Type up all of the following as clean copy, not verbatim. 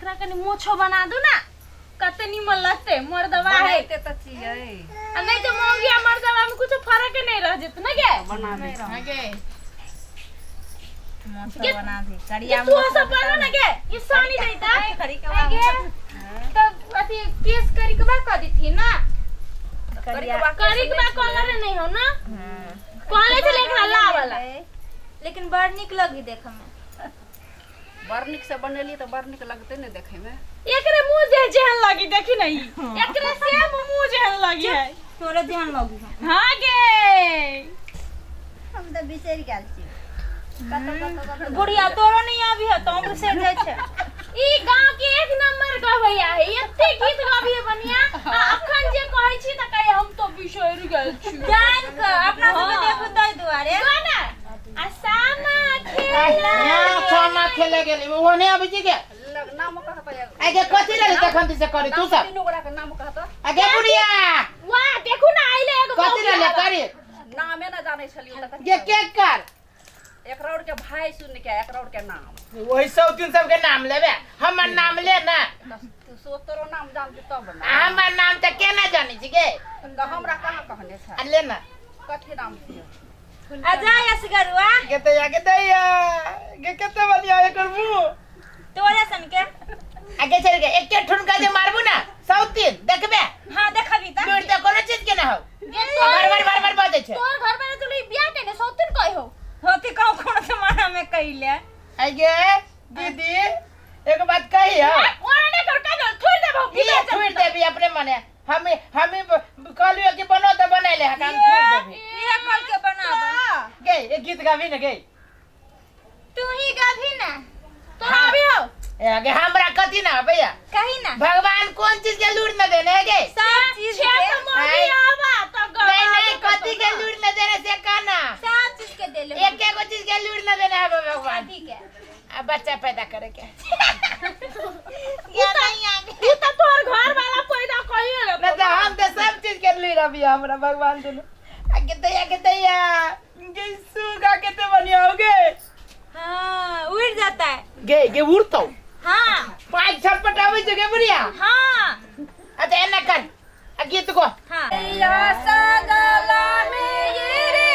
एकरा कनि मोछो बना दू ना, कते निमन लगते मर्दवा है। बनाइते तऽ छियै। आ नहीं तो मौगी आ मर्दवा में कुछ फर्क नहीं रह जेत ना गे। बना दे। हाँ गे। मोछो गे- बना दे ये करिया तू मोछ सब बनो ना गे, ये सानी देता करिकवा गे। तब अथी केस करिकवा कर दी ना। करिया करिकवा कलर नहीं हो ना। हम्म। कॉलेज लेकर ला वाला। लेकिन बड़ निक लगी देखे में। बड़ नीक से बनेलियै तऽ बड़ नीक लगतै ने देखैमे। एकरे मुंह जे जेहन लगी देखी नहीं, एकरे सेम मुंह जेहन लगी है। तोरे ध्यान लगी है। हाँ गे। हम तऽ बिसरि गेल छी कतऽ कतऽ कतऽ। बुढ़िया तोरो नहीं आबी है तो बिसरि जाइ छै। ई गांव के एक नंबर गवैया है, एते गीत गाबी है बनिया। आ अखन जे कहै छी त कहे हम तो बिसरि गेल छी। जान के अपना सबके हाँ। देखू ताहि दुआरे। गो ना आ सामा खेला। ना सामा खेले गेली वो नहीं अबै छी के। लग नाम कहता। आगे कथी रहली तखन से करी तू सब? तीनू गोरा के नाम कहता। आगे बुढ़िया। वाह देखू ना आइले एगो कथी मौगी रहले आवा। करी? नामे ना जानै छलियै तऽ कथी। के के कर एकरा और के भाई सुन के एकरा और के नाम। वही सब तीन सब के नाम लेबे, हमर नाम ले ना। तू सो तोरो नाम जानती तब ना। आ हमर नाम त केना जानै छी गे? तऽ हमरा कहाँ कहने छै? आ ले ना। कथी नाम छियै? आ जा असगरुआ। गे तैया गे तैया गे कते बढ़िया एकर मुंह। तोरे सन के। आगे चल गे, एके ठुनका जे मारबू ना सौ तीन देखबे। हाँ देखबी त। लूट त कोनो चीज के ना हो। गे तोर बार बार बार बार बजै छै। तोर घर में तो बियाह केने सौतीन कहि हो। होती कहूँ कोनो जमाना में कइले। आगे दीदी एक बात कही हो? ओरा नहीं कर का थोड़ देबो। ई छोड़ देबी अपने मने। हम हम कहलियो कि बनो त बनैले हक, हम छोड़ देबी। ये कल के बनाब। गे एक गीत गाबी ना गे। तू ही गाबी ना। तोरा अभी हो। ए आगे हमरा कथी ना भैया। कही ना। भगवान कौन चीज के लूर न देने है गे? सब चीज छे के। तो मौगी आवा तो गवा नहीं नहीं देबो कथी के तो ना। लूर न देने से कहना। सब चीज के देले। एक एगो चीज के लूर न देने है भगवान। ठीक है। आ बच्चा पैदा करे के। या नहीं आगे। ई तो तोर घर वाला पैदा कहिए रे। न तो हम तो सब चीज के लूर अभी हमरा भगवान देने। आगे दैया के दैया गे सुगा के तो बढ़िया हो गए। हाँ उड़ जाता है। गे गे उड़तो। हाँ। पाँच छटपटाबै छै गे बुढ़िया। हाँ। अच्छा एना कर आ गीत गो। हाँ। या सगला में ये रे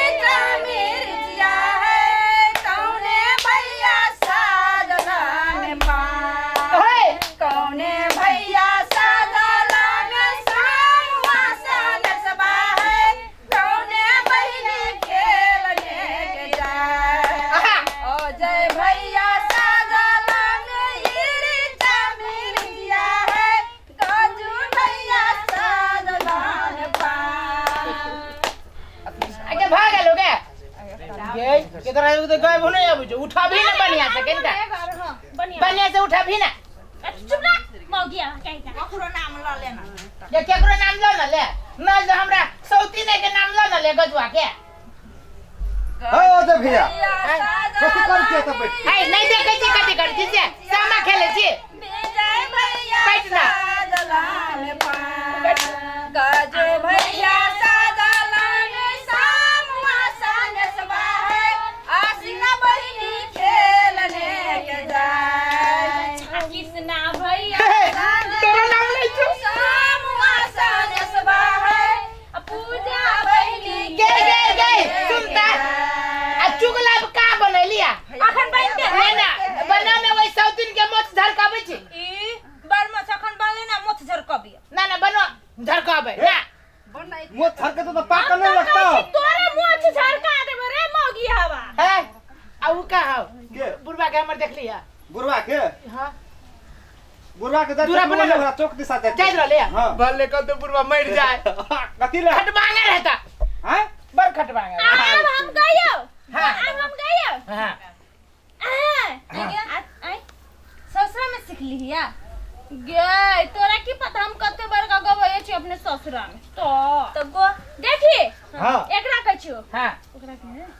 मिर्जिया है कौने भैया साजना में पान। हे कौने भैया साजना में सामुआ सनसबा है कौने बहिनी खेलने के जाए। आहा। ओ जय भैया साजना में ये रे मिर्जिया है गजू भैया साजना में पान। आगे भाग गेलो गे। गे केकरा एगो तो गायब होने आबै छै, उठाबी ना बढ़िया से कनिका। बढ़िया। बढ़िया से उठाबी ना। चुप ना मौगी आवा कहि का। ककरो नाम ल लेना। ये केकरो नाम ल न ले न ले, हमरा सौतीने के नाम ल न ले गजुआ के। हे अजय भैया कथी कर छियै एतऽ बैठ? है नहीं देखै छी कथी करै छी से, सामा खेलै छी। विजय भैया बैठ ना। साजला में पान। गजो भैया साजला में सामुआ सनसबा है आशिका बहिनी खेलने के जाए। कृष्णा भैया तोरा नाम लै छौ। सामुआ सनसबा है आ पूजा बहिनी गे गे गे सुनता आ चुगला का बनैलिया? अखन बनते ले ना बना ना वही सौतीन के मोछ झरकाबै छी। ई बार मोछ अखन बनले ना मोछ झरकबी। ना ना बनो झरकाबै ना। बनाई मोछ झरके तो पाकल नहीं लगता। तोरे मोछ झरका देबो रे मौगी हवा। है आ उ का हौ? के? बुढ़वा के हमर देखली है। बुढ़वा के? हां। बुढ़वा के दूरा पर ना- ओकरा चौक दिशा जाय। जाइत रहले। हाँ। भले कल तो बुढ़वा मर जाए। कथी ले? खटबांगे रहता। हैं? बड़ खटबांगे। आब हम गयो। हाँ। आब हम गयो। हां। आ आई ससुरा में सीख लिहिया। गे तोरा की पता हम कते बड़का गवैया छी अपने ससुरा में। तो तो गो देखी। हाँ। एकरा कहै छियो। हां। ओकरा के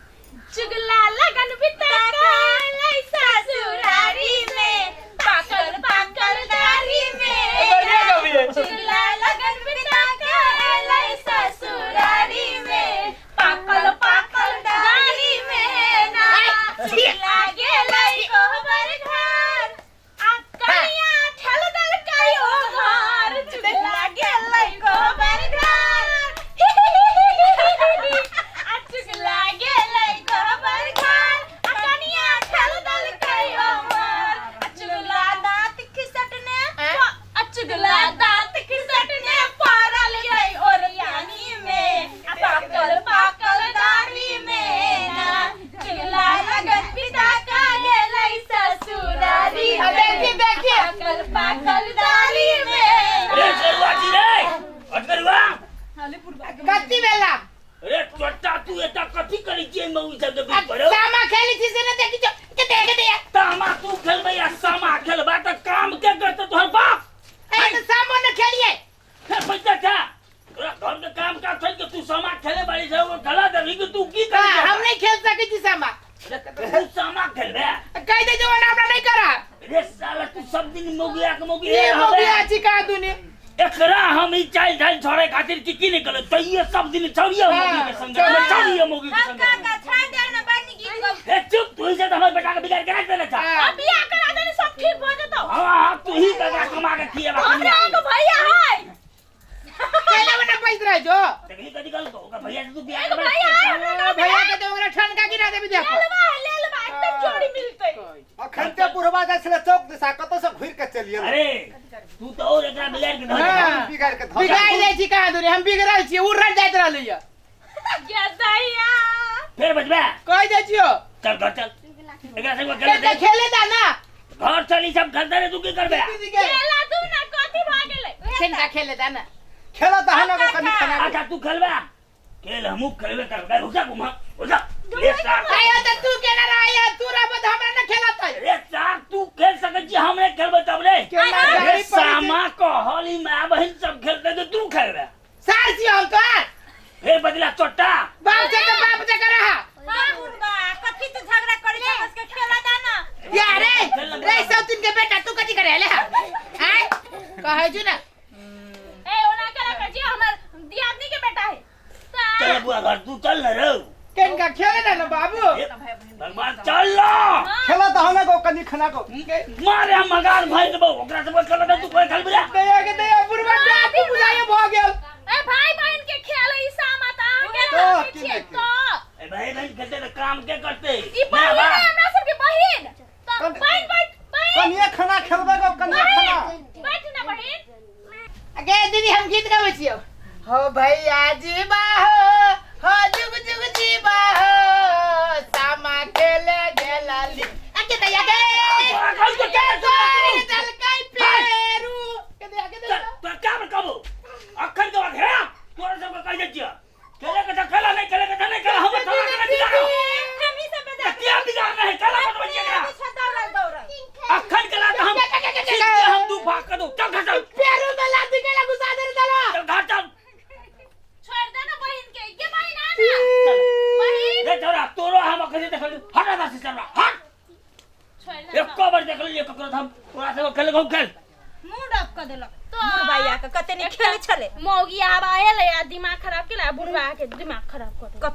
चुगला लगन बिता के ससुरारी में पाकल पाकल दारी में। बढ़िया गबी है। चुगला लगन बिता के ससुरारी में पाकल पाकल दारी में ना चुगला गेलै कोहबर घर आ कनिया ठा रे साला तू सब दिन मौगिया के मौगी ये मौगिया छी का दुनी एकरा हम ई चाल ढाल छोड़े खातिर की की निकले तैये सब दिन छौड़िए मौगी के संग हाँ। छौड़िए मौगी के हम संग काका छोड़ दे ना बड़ नीक गीत गाबै ए चुप तू ही से तो हमर बेटा के बिगाड़ के रख देले छा हाँ। अब बियाह करा देने सब ठीक भ जेतौ। हां हां तू ही ककरा कमा के खिएबा हमरा एगो भैया है। केला बना पैस रहे जो देखली कदी कल ओकर भैया से तू बियाह एगो करबे भैया है हमरा गाँव में। भैया के तो ओकरा ठनका गिरा देबी देखो। लेलबा है, लेलबा एकदम जोड़ी मिलतै। अखन ते बुढ़वा जाइ छलै चौक दिशा कतौ से घुरि के चलि एलै। अरे तू तो और एकरा बिगाड़ के धर हाँ। बिगाड़ के धऽ बिगाड़ जाइ छी कहाँ दूरी हम बिगड़ल छी उड़ल जाइत रहलै ये। गे दैया। फेर बजबे कहि जाइ छियो। चल घर चल एकरा संग खेले के दे खेले दा ना। घर चल ई सब खेलते रे तू की करबे दीदी के खेला तू ना कथी भ गेलै? खेलता खेले दा ना। खेला दहन एगो कनि खाना अच्छा तू खेलबे खेल हमहू खेलबे करबे हो जा घुमा हो जा रे सार आया त तू केना रहा तू रहबो त हमरा ना खेलतै। रे सार तू खेल सकै छी हम नहि खेलबै तब रे। केना रे गाड़ी पड़ै छै? सामा कहल ई माय बहिन सब खेलते तऽ तू खेलबे। सार छी हम तोहर। फेर बदला चोट्टा। बाप से त बाप जका रहा। हां बुढ़बा कथी तू झगड़ा करै छ बस के खेला दा ना। या रे रे सौतिन के बेटा तू कथी करे ले आय कहै छु ना। ए ओना करा कर जी हमर दियादनी के बेटा है। चल बुआ घर तू चल न रे। केनका खेले ना ना बाबू। भगवान चल ना। खेला दहन एगो कनि खाना को। मारे हम मगान भाई देबो ओकरा सब खेल तू कोई खेलबे रे। दया के दया बुढ़वा डाकू बुझाइए भ गेल। ए भाई बहन के खेल है ई सामा त अहाँ के तो रहै की छियै नहि तो। ए भाई बहन खेलते त काम के करते? ई बहिन है हमरा सबके बहिन। त बहिन बैठ बहिन। कनिए खाना खेलबै गो कनिए खाना। बैठ ना बहिन। अगे दीदी हम गीत गाबै छियौ। हो भैया जी बाहो हो जुग जुग जी बाहो सामा खेले गेलाली। अगे दया के के दलकै पेरू। के दया के दया। तो क्या कबो अखन के बाद हे तोरा सब के कहि दै छियै खेले के त खेला नहीं खेले के त नहीं खेला हमर थोड़ा के बिगाड़ो। हम ही सब त क्या बिगाड़ना है खेला बतबै छियै एकरा। पीछे दौड़ल दौड़ल अखन के लात हम सीधे हम दू भाग कर दो चल घर चल। पेरू में लात के ला घुसा दे दलवा। चल घर चल। छोड़ दे ना बहिन के ये बहिन आ ना बहिन। रे छोरा तोरो हम अखन देखल हट दा से चल हट। छोड़ दे ना। एको बार देखल लिए ककरो हम तोरा सब खेल गो खेल। मूड ऑफ क देलक बुढ़बा के कते नीक खेले छले। मौगी आब आयल आ दिमाग खराब केला बुढ़बा के दिमाग खराब कर देलक। कत